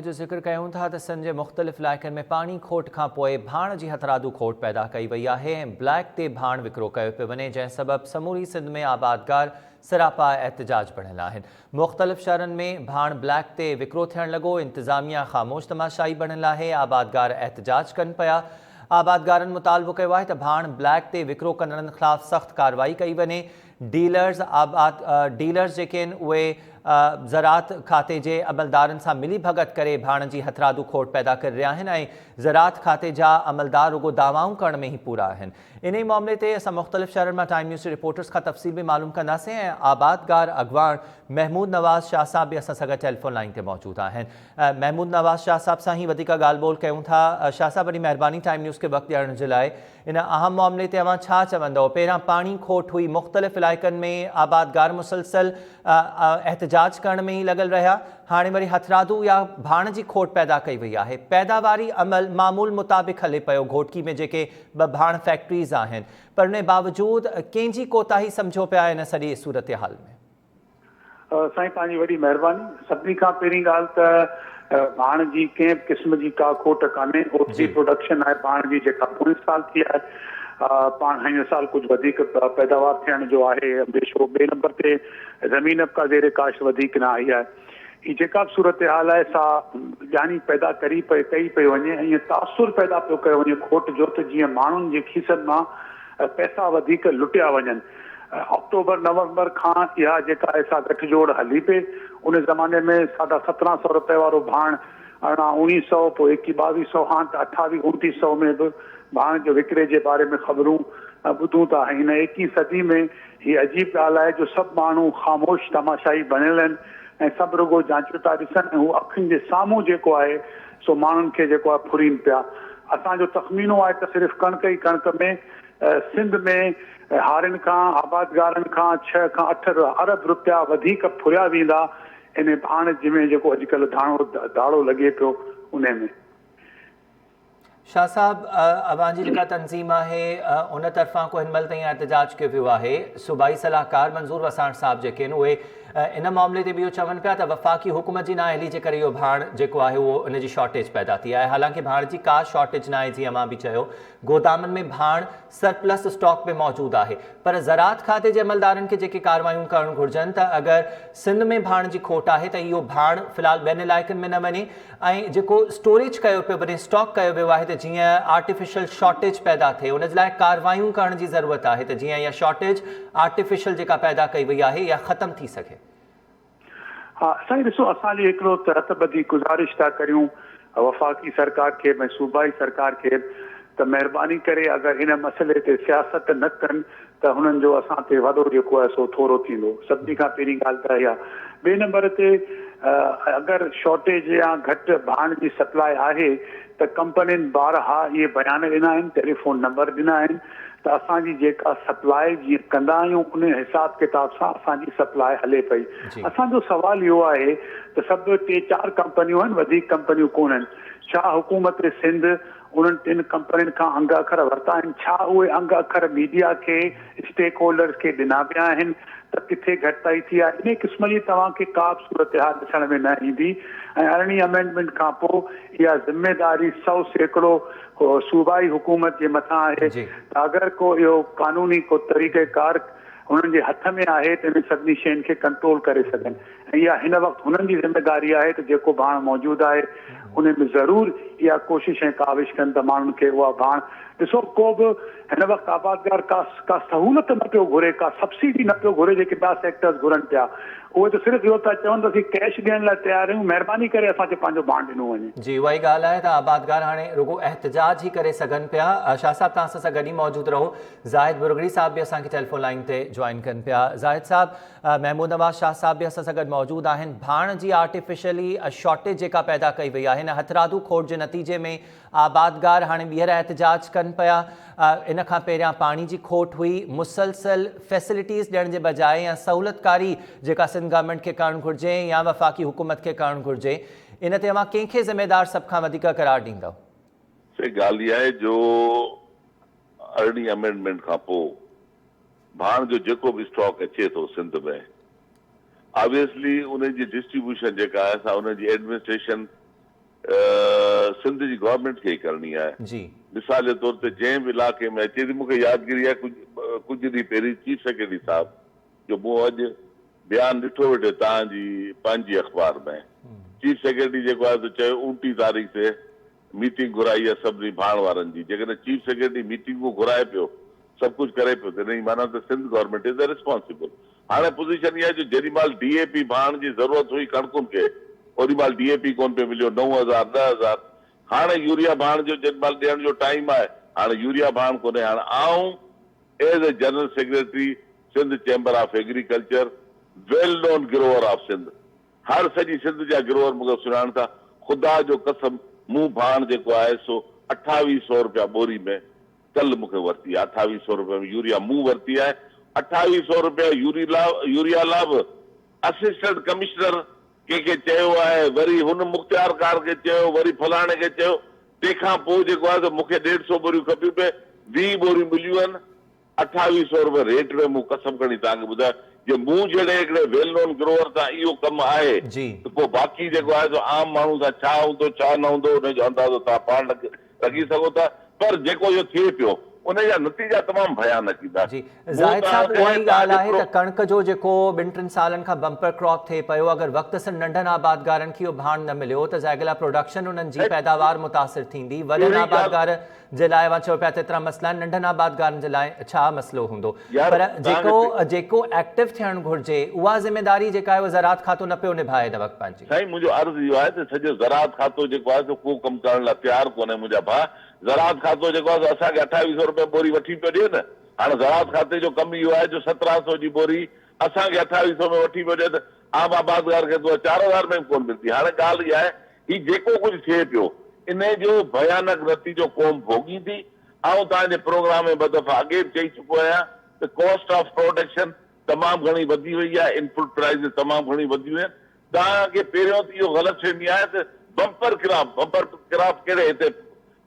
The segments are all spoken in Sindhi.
جو ذڪر ڪيون ٿا ته سنڌ جي مختلف علائقن ۾ پاڻي کوٽ کان پوء ڀاڻ جي هٿرادو کوٽ پيدا ڪئي وئي آهي ۽ بليڪ تي ڀاڻ وڪرو ڪيو پيو وڃي جنهن سبب سموري سنڌ ۾ آبادگار سراپا احتجاج بڻيل آهن مختلف شهرن ۾ ڀاڻ بليڪ تي وڪرو ٿيڻ لڳو انتظاميا خاموش تماشائي بڻيل آهي آبادگار احتجاج ڪن پيا آبادگارن مطالبو ڪيو آهي ته ڀاڻ بليڪ تي وڪرو ڪندڙن خلاف سخت ڪارروائي ڪئي وڃي ڊيلرز آباد ڊيلرز جيڪي آهن اهي زراعت کاتي جي عملدارن سان ملي ڀڳت ڪري ڀاڻ جي هٿرادو کوٽ پيدا ڪري رهيا آهن ۽ زراعت کاتي جا عملدار رڳو دعوائون ڪرڻ ۾ ئي پورا آهن. انهي معاملي تي اسان مختلف شهرن مان ٽائيم نيوز جي رپورٽرز کان تفصيل به معلوم ڪنداسين ۽ آبادگار اڳواڻ محمود نواز شاهه صاحب به اسان سان گڏ ٽيليفون لائين تي موجود آهن. محمود نواز شاهه صاحب سان ئي وڌيڪ ڳالهه ٻولهه ڪيون ٿا. شاهه صاحب وڏي مهرباني ٽائيم نيوز کي وقت ڏيڻ جي لاء. ان اهم معاملي تي اوهان ڇا چوندؤ؟ پهريان پاڻي کوٽ هئي، مختلف علائقن ۾ آبادگار مسلسل احتجاج ڪرڻ ۾ ئي لڳل رهيا، هاڻي وري هٿرادو يا ڀاڻ جي کوٽ پيدا ڪئي وئي آهي، پيداواري عمل معمول مطابق هلي پيو، گهوٽڪي ۾ جيڪي ٻه ڀاڻ فيڪٽريز آهن پر ان باوجود ڪنهن جي ڪوتاهي سمجهو پيا ان سڄي صورتحال ۾؟ سائين توهان جي وڏي مهرباني. سڀني کان پهرين ڳالهه ته ڀاڻ جي ڪنهن به قسم جي ڪا کوٽ ڪانهي اوتري پروڊڪشن آهي ڀاڻ جي جيڪا پوئين سال ٿي آهي پاڻ هن سال ڪجهه وڌيڪ پيداوار ٿيڻ جو آهي انديشو ٻئي نمبر تي زمين به ڪا زير ڪاشت وڌيڪ نه آئي آهي هي جيڪا به صورتحال آهي سا ڄاڻي پيدا ڪري پئي ڪئي پئي وڃي ۽ ائين تاثر پيدا پيو ڪيو وڃي کوٽ جو ته جيئن ماڻهن جي کيسن مان پئسا وڌيڪ لٽيا وڃن. آڪٽوبر نومبر کان اها جيڪا آهي سا ڳٺ جوڙ هلي پئي. ان زماني ۾ ساڍا 17 سئو رپئي وارو ڀاڻ 18 اڻيهه سئو پوء ايڪيهه ٻاويهه سئو هاڻ ته اٺاويهه اڻٽيهه سئو ۾ به ڀاڻ جو وڪري جي باري ۾ خبرون ٻڌون ٿا. هن ايڪيهين صدي ۾ هي عجيب ڳالهه آهي جو سڀ ماڻهو خاموش تماشائي بڻيل آهن ۽ سڀ رڳو جانچيو ٿا ڏسن ۽ هو اکين جي سامهون جيڪو آهي سو ماڻهن کي جيڪو آهي ڦرين پيا. اسان جو تخمينو آهي ته صرف ڪڻڪ ئي ڪڻڪ ۾ سنڌ ۾ هارين کان، آبادگارن کان ڇهه کان اٺ ارب رپيا وڌيڪ ڦريا ويندا انهي ڀاڻ جي ۾ جيڪو اڄڪلهه ڌاڻو ڌاڙو لڳي پيو انهي ۾. شاهه صاحب اوهان جي جيڪا تنظيم آهي ان طرفان ڪو هن مهل تائين احتجاج ڪيو ويو آهي صوبائي صلاحڪار منظور وساڻ صاحب جيڪي آهن اهي ان معاملي تي به اهو چون پيا ته وفاقي حڪومت جي نااهلي جي ڪري اهو ڀاڻ جيڪو آهي اهو ان جي شارٽيج پيدا ٿي آهي حالانڪه ڀاڻ جي ڪا شارٽيج ناهي جيئن اوهان به چيو گودامن ۾ ڀاڻ سرپلس اسٽاڪ به موجود آهي پر زراعت کاتي جي عملدارن کي جيڪي ڪارروايون ڪرڻ گهرجن ته اگر سنڌ ۾ ڀاڻ جي کوٽ آهي ته اهو ڀاڻ في الحال ٻين علائقن ۾ نه وڃي ۽ جيڪو اسٽوريج ڪيو پيو وڃي اسٽاڪ ڪيو ويو آهي ته جيئن آرٽيفيشل شارٽيج پيدا ٿئي ان جي لاء ڪارروايون ڪرڻ جي ضرورت آهي ته جيئن اها شارٽيج آرٽيفيشل جيڪا پيدا ڪئي وئي آهي اها ختم ٿي سگهي. ها سائين ڏسو اسان جي هڪڙو ته هٿ ٻڌي گذارش ٿا ڪريون وفاقي سرڪار کي به ۽ صوبائي سرڪار کي به ته مهرباني ڪري اگر ان مسئلي تي سياست نه ڪن ته هنن جو اسان تي وڏو جيڪو آهي سو ٿورو ٿيندو سڀني کان پهرين ڳالهه ته اها ٻئي نمبر تي اگر شارٽيج يا گهٽ ڀاڻ جي سپلاء آهي ته ڪمپنين بارها اهي بيان ڏنا آهن ٽيليفون نمبر ڏنا آهن ته اسان جي جيڪا سپلاء جيئن ڪندا آهيون ان حساب ڪتاب سان اسان جي سپلاء هلي پئي. اسان جو سوال اهو آهي ته سڀ ٽي چار ڪمپنيون آهن وڌيڪ ڪمپنيون ڪونهن ڇا حڪومت سنڌ انهن ٽن ڪمپنين کان انگ اکر ورتا آهن ڇا اهي انگ اکر ميڊيا کي اسٽيڪ هولڊرز کي ڏنا ويا آهن ته ڪٿي گهٽتائي ٿي آهي انهي قسم جي توهان کي ڪا به صورتحال ڏسڻ ۾ نه ايندي ۽ ارڙهين امينڊمينٽ کان پوء اها ذميداري 100% صوبائي حڪومت جي مٿان آهي ته اگر ڪو اهو قانوني ڪو طريقه ڪار هنن جي هٿ ۾ آهي ته انهن سڀني شين کي ڪنٽرول ڪري سگهن ۽ اها هن وقت هنن جي ذميداري آهي ته جيڪو ڀاڻ موجود آهي ان ۾ ضرور اها ڪوشش ۽ ڪاوش ڪن ته ماڻهن کي اها ڀاڻ ڏسو ڪو به هن وقت آبادگار ڪا ڪا سهولت نه پيو گهري ڪا سبسڊي نه پيو گهري جيڪي ٻيا سيڪٽرز گهرن پيا اهي ته صرف اهو پيا چون ته اسين ڪيش ڏيڻ لاء تيار آهيون، مهرباني ڪري اسان کي پنهنجو ڀاڻ ڏنو وڃي. جي اها ئي ڳالهه آهي ته آبادگار هاڻي رڳو احتجاج ئي ڪري سگهن پيا. شاهه صاحب توهان اسان سان گڏ ئي موجود رهو. زاهد ڀرڳڙي صاحب به اسان کي ٽيليفون لائين تي جوائن ڪن پيا. زاهد صاحب محمود نواز شاهه صاحب به اسان سان گڏ موجود آهن. ڀاڻ جي آرٽيفيشلي شارٽيج جيڪا پيدا ڪئي وئي آهي ان هٿرادو کوٽ جي نتيجي ۾ آبادگار هاڻي ٻيهر احتجاج ڪن پيا، ان کان پهريان پاڻي جي کوٽ هئي، مسلسل فيسلٽيز ڏيڻ جي بجاء يا سهولتڪاري جيڪا سنڌ گورنمينٽ کي ڪرڻ گهرجي يا وفاقي حڪومت کي ڪرڻ گهرجي ان تي اوهان ڪنهن کي ذميدار سڀ کان وڌيڪ قرار ڏيندؤ؟ سي ڳالهه اها آهي جو ارڙهين امينڊمينٽ کان پوء ڀاڻ جو جيڪو به اسٽاڪ اچي ٿو سنڌ ۾ آبويسلي ان جي ڊسٽريبيوشن جيڪا آهي سا ان جي ايڊمنسٽريشن. سنڌ جي گورنمينٽ کي ئي ڪرڻي آهي. جي. مثال جي طور تي جنهن به علائقي ۾ اچي ٿي مون کي يادگيري آهي ڪجهه ڪجهه ڏينهن پهرين چيف سيڪريٽري صاحب جو مون اڄ بيان ڏٺو ويٺي توهان جي پنهنجي اخبار ۾ چيف سيڪريٽري جيڪو آهي سو چيو اونٽيهه تاريخ تي ميٽنگ گهرائي آهي سڀني ڀاڻ وارن جي جيڪڏهن چيف سيڪريٽري ميٽنگون گهرائي پيو سڀ ڪجهه ڪري پيو ته ان جي معنيٰ ته سنڌ گورنمينٽ از ريسپانسبل هاڻي پوزيشن اها آهي جو جيڏي مهل ڊي اي پي ڀاڻ جي ضرورت هئي ڪڻڪن کي اوڏي مهل ڊي اي پي ڪونه پيو مليو 9000 10000 هاڻي يوريا ڀاڻ جو جيڏي مهل ڏيڻ جو ٽائيم آهي هاڻي يوريا ڀاڻ ڪونهي هاڻي آئون as a general secretary Sindh chamber of agriculture well known grower of Sindh هر سڄي سنڌ جا گروئر مون کي سڃاڻن ٿا خدا جو قسم مون ڀاڻ جيڪو آهي سو اٺاويهه سو روپيا ٻوري ۾ ڪلهه مون کي ورتي آهي اٺاويهه سئو روپيه ۾ يوريا مون ورتي آهي اٺاويهه سئو روپيه يوريا لا به اسسٽنٽ ڪمشنر ڪنهن کي چيو آهي وري هن مختيارڪار کي چيو وري فلاڻي کي چيو تنهن کان پوء جيڪو آهي سو مون کي ڏيڍ سئو ٻوريون کپيون پئي 20 ٻوريون مليون آهن اٺاويهه سئو روپيه ريٽ ۾ مون قسم کڻي توهان کي ٻڌايو جي مون جهڙي هڪڙي ويل نون گروئر سان اهو ڪم آهي ته پوء باقي جيڪو آهي سو عام ماڻهو سان ڇا هوندو ڇا نه هوندو ان جو اندازو توهان پاڻ لڳي سگهو ٿا پر جيڪو اهو ٿئي پيو ان جا نتيجا تمام ڀيانڪ ايندا. جي مون زاهد توهان صاحب کي اها ئي توهان ڳالهه جي آهي پرو. ته ڪڻڪ جو جيڪو ٻن ٽن سالن کان بمپر ڪراپ ٿئي پيو اگر وقت سر ننڍن آبادگارن کي اهو ڀاڻ نه مليو ته ظاهر ڳالهه آهي پروڊڪشن انهن جي سائين پيداوار متاثر ٿيندي وڏن پهرين ڳالهه آبادگار جي لاء اوهان چئو پيا ته ايترا مسئلا آهن ننڍن آبادگارن جي لاء ڇا مسئلو هوندو يار پر توهان جيڪو کي جيڪو ايڪٽو ٿيڻ گهرجي اها ذميداري جيڪا آهي اها زراعت کاتو نه پيو نڀائي هن وقت پنهنجي. سائين منهنجو عرض اهو آهي ته سڄو زراعت کاتو جيڪو آهي سو ڪو ڪم ڪرڻ لاء تيار ڪونهي منهنجا ڀاء زراعت کاتو جيڪو آهي سو اسان کي اٺاويهه سئو روپيه ٻوري وٺي پيو ڏئي نه هاڻ زراعت کاتي جو ڪم اهو آهي جو سترهن سئو جي ٻوري اسان کي اٺاويهه سئو ۾ وٺي پيو ڏئي ته عام آبادگار کي ته اها 4000 ۾ به ڪونه ملندي هاڻي ڳالهه اها آهي هي جيڪو ڪجهه ٿئي پيو انهي جو ڀيانڪ نتيجو قوم ڀوڳيندي آئون توهان جي پروگرام ۾ ٻه دفعا اڳي به چئي چڪو آهيان ته ڪاسٽ آف پروڊڪشن تمام گهڻي وڌي وئي آهي، انپٽ پرائيزز تمام گهڻيون وڌيون آهن، توهان کي پهريون ته اهو غلط فهمي آهي ته بمپر ڪراپ، بمپر ڪراپ ڪهڙي هتي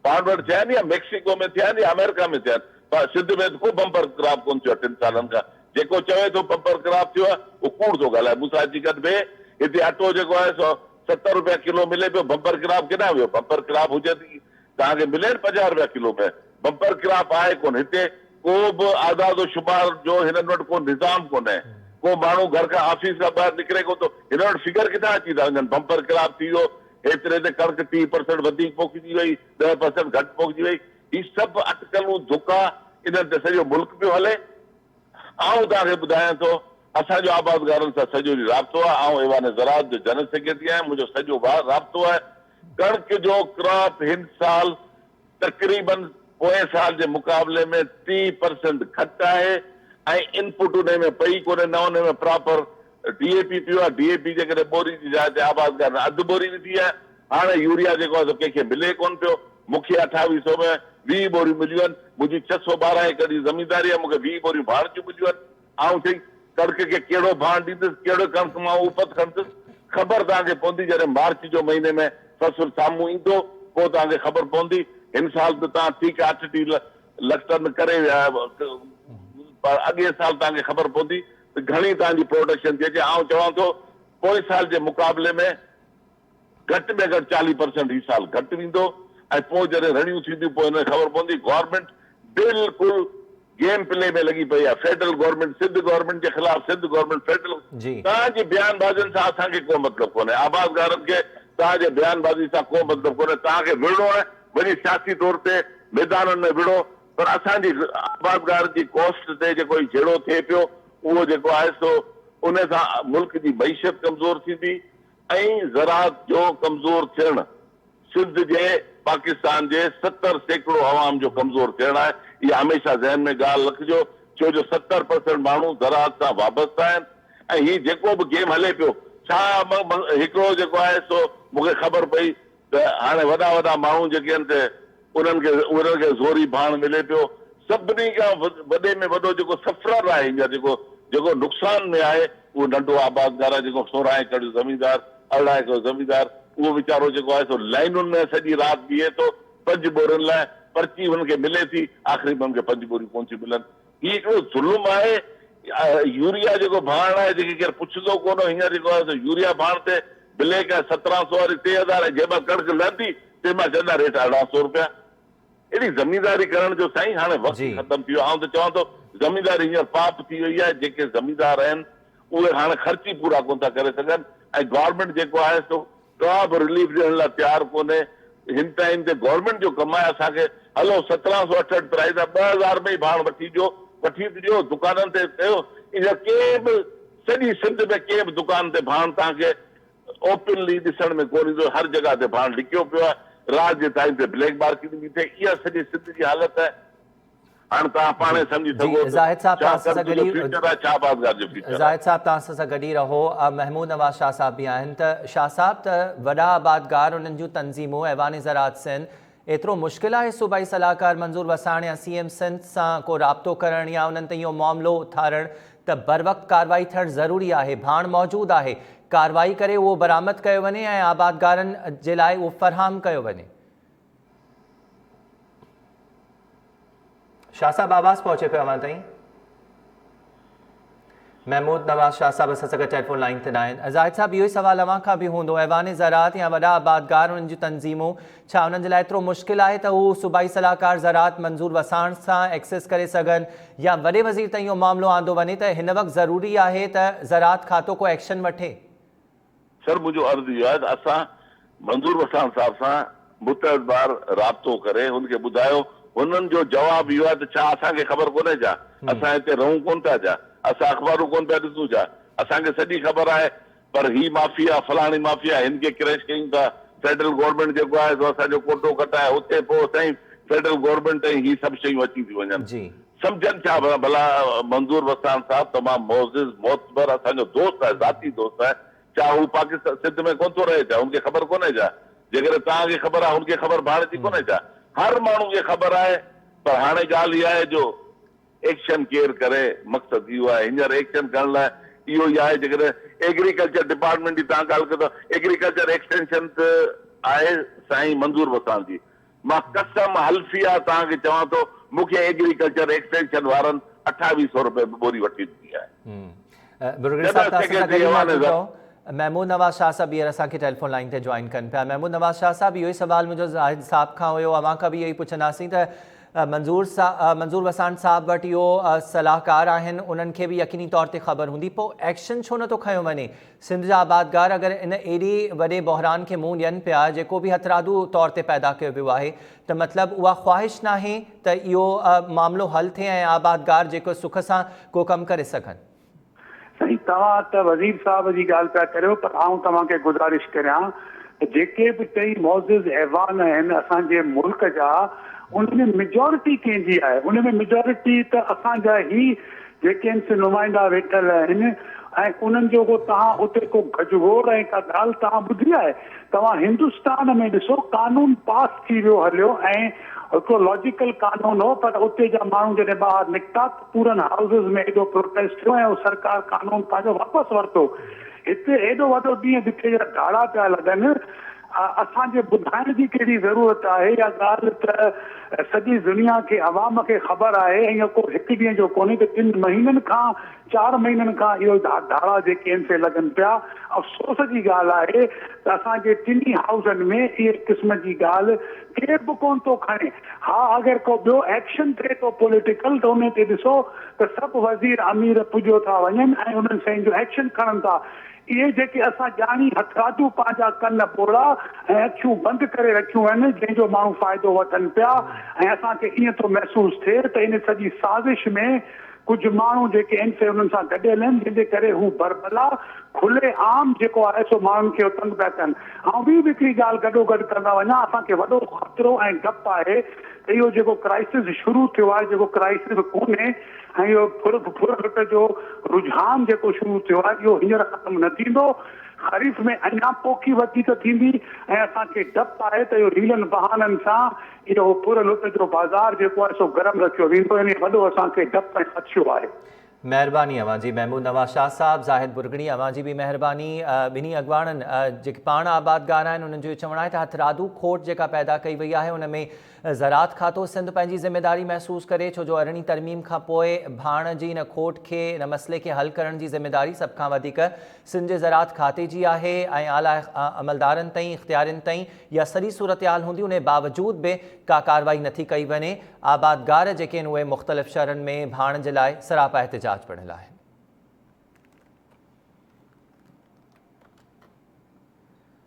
پاڻ وٽ ٿيا آهن يا ميڪسيڪو ۾ ٿيا آهن يا آمريڪا ۾ ٿيا آهن، پر سنڌ ۾ ته ڪو بمپر ڪراپ ڪونه ٿيو آهي ٽن سالن کان، جيڪو چوي ٿو بمپر ڪراپ ٿيو آهي اهو ڪوڙ ٿو ڳالهائي، مون سان اچي گڏ بيهه، هتي اٽو جيڪو آهي سو 70 روپيا ڪلو ملي پيو، بمپر ڪراپ ڪيڏانهن ويو، بمپر ڪراپ هجي ته توهان کي ملي نه 50 روپيا ڪلو ۾، بمپر ڪراپ آهي ڪونه هتي، ڪو به اعداد و شمار جو هنن وٽ ڪو نظام ڪونهي، ڪو ماڻهو گهر کان آفيس کان ٻاهر نڪري ڪونه ٿو، هنن وٽ فگر ڪٿان اچي ٿا وڃن، بمپر ڪراپ ٿي ويو، هيتري تي ڪڻڪ 30 پرسنٽ وڌيڪ پوکجي وئي، 10 پرسنٽ گهٽ پوکجي وئي، هي سڀ اٽڪلون ڌڪا انهن تي سڄو ملڪ پيو هلي. آئون توهان کي ٻڌايان ٿو، اسان جو آبادگارن سان سڄو ڏينهن رابطو آهي، آئون ايوان زراعت جو جنرل سيڪريٽري آهيان، منهنجو سڄو رابطو آهي، ڪڻڪ جو ڪراپ هن سال تقريبن پوئين سال جي مقابلي ۾ 30 پرسنٽ گهٽ آهي ۽ انپٽ انهي ۾ پئي ڪونهي نه انهي ۾ پراپر ڊي اي پي پيو آهي، ڊي اي پي جيڪڏهن ٻوري جي جاء تي آبادگارن اڌ ٻوري وڌي آهي، هاڻي يوريا جيڪو آهي سو ڪنهن کي ملي ڪونه پيو، مون کي اٺاويهه سئو ۾ 20 ٻوريون مليون آهن، منهنجي 612 ايڪڙ جي زمينداري آهي، مون کي 20 ٻوريون ڀاڻ جون مليون آهن، آئون چئي ڪڻڪ کي ڪهڙو ڀاڻ ڏيندس، ڪهڙي ڪڻڪ مان اپت کڻندس، خبر توهان کي پوندي جڏهن مارچ جو مهيني ۾ فصل سامهون ايندو، پوء توهان کي خبر پوندي، هن سال ته توهان ٺيڪ آهي اٺ ٽي لک ٽن ڪري ويا پر اڳئين سال توهان کي خبر پوندي ته گهڻي توهان جي پروڊڪشن ٿي اچي، آئون چوان ٿو پوئين سال جي مقابلي ۾ گهٽ ۾ گهٽ 40 پرسنٽ هي سال گهٽ ويندو ۽ پوء جڏهن رڙيون ٿينديون پوء هنن کي خبر پوندي گورنمينٽ بلڪل گيم پلي ۾ لڳي پئي آهي فيڊرل گورنمينٽ سنڌ گورنمينٽ جي خلاف سنڌ گورنمينٽ فيڊرل توهان جي بيان بازين سان اسان کي ڪو مطلب ڪونهي آبادگارن کي توهان جي بيان بازي سان ڪو مطلب ڪونهي توهان کي وڙهڻو آهي وڃي سياسي طور تي ميدانن ۾ وڙهو پر اسان جي آبادگارن جي ڪاسٽ تي جيڪو هي جهيڙو ٿئي پيو اهو جيڪو آهي سو ان سان ملڪ جي معيشت ڪمزور ٿيندي ۽ زراعت جو ڪمزور ٿيڻ سنڌ جي پاڪستان جي 70% عوام جو ڪمزور ٿيڻ آهي، اها هميشه ذهن ۾ ڳالهه رکجو ڇو جو 70 پرسنٽ ماڻهو زراعت سان وابسته آهن ۽ هي جيڪو به گيم هلي پيو ڇا هڪڙو جيڪو آهي سو مون کي خبر پئي ته هاڻي وڏا وڏا ماڻهو جيڪي آهن سي انهن کي انهن کي زوري ڀاڻ ملي پيو. سڀني کان وڏي ۾ وڏو جيڪو سفرر آهي هينئر جيڪو جيڪو نقصان ۾ آهي اهو ننڍو آبادگار آهي جيڪو 16 ايڪڙ جو زميندار 18 ايڪڙ جو زميندار اهو ويچارو جيڪو آهي سو لائنن ۾ سڄي رات بيهي ٿو پنج ٻورين لاء پرچي هن کي ملي ٿي آخري ۾ هن کي پنج ٻوريون ڪونه ٿيون ملن هي هڪڙو ظلم آهي يوريا جيڪو ڀاڻ آهي جيڪي ڪير پڇندو ڪونه هينئر جيڪو آهي سو يوريا ڀاڻ تي بليڪ آهي 1700 واري 3000 ۽ جنهن مهل ڪڻڪ لهندي تنهن مهل چوندا ريٽ 1800 روپيا. اهڙي زمينداري ڪرڻ جو سائين هاڻي وقت ختم ٿي ويو. آئون ته چوان ٿو زمينداري هينئر پاپ ٿي وئي آهي. جيڪي زميندار آهن اهي هاڻي خرچ ئي پورا ڪونه ٿا ڪري سگهن ۽ گورنمينٽ جيڪو آهي سو ڪا به رليف ڏيڻ لاء تيار ڪونهي. هن ٽائيم تي گورنمينٽ جو ڪم آهي اسان کي هلو 1768 پرائيز آهي 2000 ۾ ئي ڀاڻ وٺي ڏيو وٺي به ڏيو دڪانن تي ڪيو هينئر ڪنهن به سڄي سنڌ ۾ ڪنهن به دڪان تي ڀاڻ توهان کي اوپنلي ڏسڻ ۾ ڪونه ايندو، هر جڳهه تي ڀاڻ لڪيو پيو آهي، رات جي ٽائيم تي بليڪ مارڪيٽنگ ٿي ٿئي، اها سڄي سنڌ جي حالت آهي. هاڻ توهان پاڻهي سمجهي سگهو ته زاهد صاحب ڇا توهان سان ڪڻڪ گڏ جو ئي فيوچر آهي ڇا آبادگار جو فيوچر آهي. زاهد صاحب توهان سان گڏ ئي رهو محمود نواز شاهه صاحب به آهن ته شاهه صاحب ته وڏا آبادگار انهن جون تنظيمون ايوان زراعت سنڌ ايترو مشڪل آهي صوبائي صلاحڪار منظور وساڻ يا سي ايم سنڌ سان ڪو رابطو ڪرڻ يا انهن تي اهو معاملو اٿارڻ ته بروقت ڪارروائي ٿيڻ ضروري آهي، ڀاڻ موجود آهي، ڪارروائي ڪري اهو برآمد ڪيو وڃي ۽ آبادگارن جي لاء اهو فراهم ڪيو وڃي. شاهه صاحب آواز پهچي پيو اوهان تائين؟ محمود نواز شاهه صاحب اسان سان گڏ ٽيليفون لائين تي ناهن. زاهد صاحب اهو ئي سوال اوهان کان به هوندو، ايوان زراعت يا وڏا آبادگار انهن جون تنظيمون ڇا انهن جي لاء ايترو مشڪل آهي ته هو صوبائي صلاحڪار زراعت منظور وساڻ سان ايڪسيس ڪري سگهن يا وڏي وزير تائين اهو معاملو آندو وڃي ته هن وقت ضروري آهي ته زراعت کاتو ڪو ايڪشن وٺي؟ سر منهنجو عرض اهو آهي ته اسان منظور وساڻ صاحب سان متعدد بار رابطو ڪري هن کي ٻڌايو هنن جو جواب اهو آهي ته ڇا اسان کي خبر ڪونهي ڇا اسان هتي رهون ڪونه ٿا ڇا اسان اخبارون ڪونه پيا ڏسون ڇا اسان کي سڄي خبر آهي پر هي مافيا فلاڻي مافيا هن کي ڪريش ڪيون ٿا فيڊرل گورنمينٽ جيڪو آهي سو اسان جو ڪوٽو ڪٽائي اتي پوء سائين فيڊرل گورنمينٽ ۽ هي سڀ شيون اچي ٿيون وڃن سمجهن ڇا ڀلا منظور وساڻ صاحب تمام معزز معتبر اسان جو دوست آهي ذاتي دوست آهي ڇا هو پاڪستان سنڌ ۾ ڪونه ٿو رهي ڇا هن کي خبر ڪونهي ڇا جيڪڏهن توهان کي خبر آهي هن کي خبر ڀاڻ جي ڪونهي ڇا هر ماڻهو کي خبر آهي پر هاڻي ڳالهه اها آهي جو ايڪشن ڪير ڪري مقصد اهو آهي هينئر ايڪشن ڪرڻ لاء اهو ئي آهي جيڪڏهن ايگريڪلچر ڊپارٽمينٽ جي توهان ڳالهه ڪيو ٿا ايگريڪلچر ايڪسٽينشن ته آهي سائين منظور وساڻ جي مان قسم حلفيه توهان کي چوان ٿو مون کي ايگريڪلچر ايڪسٽينشن وارن اٺاويهه سئو روپيه به ٻوري وٺي ڏني آهي. برگريڊ صاحب توهان سان گڏ ئي موجود رهو. محمود نواز شاهه صاحب ٻيهر اسان کي ٽيليفون لائين تي جوائن ڪن پيا. محمود نواز شاهه صاحب اهو ئي سوال منهنجو زاهد صاحب کان هيو اوهان کان به اهو ئي پڇنداسين ته منظور منظور وساڻ صاحب وٽ اهو صلاحڪار آهن انهن کي به يقيني طور تي خبر هوندي پوء ايڪشن ڇو نٿو کنيو وڃي سنڌ جا آبادگار اگر ان ايڏي وڏي بحران کي منهن ڏين پيا جيڪو به هٿرادو طور تي پيدا ڪيو ويو آهي ته مطلب اها خواهش ناهي ته اهو معاملو حل ٿئي ۽ آبادگار جيڪو سک سان ڪو ڪم ڪري سگهن. سائين توهان ته وزير صاحب جي ڳالهه پيا ڪريو پر آئون توهان کي گذارش ڪريان ته جيڪي به ٽئي معزز ايوان آهن اسان جي ملڪ جا ان ۾ ميجارٽي ڪنهن جي آهي ان ۾ ميجارٽي ته اسان جا هي جيڪي آهن سي نمائندا ويٺل آهن ۽ انهن جو ڪو توهان اتي ڪو گجگوڙ ۽ ڪا ڳالهه توهان ٻڌي آهي؟ توهان هندستان ۾ ڏسو قانون پاس ٿي ويو هليو ۽ هڪڙو لاجيڪل قانون هو پر اتي جا ماڻهو جڏهن ٻاهر نڪتا ته پورن هائوسز ۾ ايڏو پروٽيسٽ ٿيو ۽ اهو سرڪار قانون پنهنجو واپس ورتو. هتي ايڏو وڏو ڏينهن ڏٺي جا ڌاڙا پيا لڳن. اسان جي ٻڌائڻ جي ڪهڙي ضرورت آهي اها ڳالهه ته سڄي دنيا کي عوام کي خبر آهي ۽ اهو ڪو هڪ ڏينهن جو ڪونهي ته ٽن مهينن کان چار مهينن کان اهو ڌاڙا جيڪي آهن سي لڳن پيا افسوس جي ڳالهه آهي ته اسان جي ٽنهي هائوسن ۾ اهي قسم جي ڳالهه ڪير به ڪونه ٿو کڻي ها اگر ڪو ٻيو ايڪشن ٿئي ٿو پوليٽيڪل ته انهي تي ڏسو ته سڀ وزير امير پڄيو ٿا وڃن ۽ انهن شين جو ايڪشن کڻن ٿا اهي جيڪي اسان ڄاڻي هٿرادو پنهنجا ڪن ٻوڙا ۽ اکيون بند ڪري رکيون آهن، جنهن جو ماڻهو فائدو وٺن پيا ۽ اسان کي ائين ٿو محسوس ٿئي ته ان سڄي سازش ۾ ڪجهه ماڻهو جيڪي آهن سي انهن سان گڏيل آهن، جنهن جي ڪري هو بربلا کلي عام جيڪو آهي سو ماڻهن کي تنگ پيا ڪن. آئون ٻي به هڪڙي ڳالهه گڏوگڏ ڪندا وڃان، اسان کي وڏو خطرو ۽ ڊپ آهي ته اهو جيڪو ڪرائسز شروع ٿيو آهي، جيڪو ڪرائسز ڪونهي، ۽ اهو ڦر ڦر لٽ جو رجحان جيڪو شروع ٿيو آهي اهو هينئر ختم نه ٿيندو. خريف ۾ اڃا پوکي وڌيڪ ٿيندي ۽ اسان کي ڊپ آهي ته اهو حيلن بهانن سان اهو ڦر لٽ جو بازار جيڪو آهي سو گرم رکيو ويندو يعني وڏو اسان کي ڊپ ۽ خدشو آهي. مهرباني اوهان جي محمود نواز شاهه صاحب، زاهد برگڙي اوهان جي به مهرباني. ٻنهي اڳواڻن جيڪي پاڻ آبادگار آهن انهن جو اهو چوڻ آهي ته هٿرادو کوٽ جيڪا پيدا ڪئي وئي آهي ان ۾ زراعت کاتو سنڌ پنهنجي ذميواري محسوس ڪري ڇو جو ارڙهين ترميم کان پوء ڀاڻ جي ان کوٽ کي ان مسئلي کي حل ڪرڻ جي ذميواري سڀ کان وڌيڪ سنڌ جي زراعت کاتي جي آهي ۽ اعليٰ عملدارن تائين اختيارين تائين اها سڄي صورتحال هوندي انهي باوجود به ڪا ڪارروائي نٿي ڪئي وڃي، آبادگار جيڪي آهن اهي مختلف شهرن ۾ ڀاڻ جي لاء سراپا احتجاج بڻيل آهن.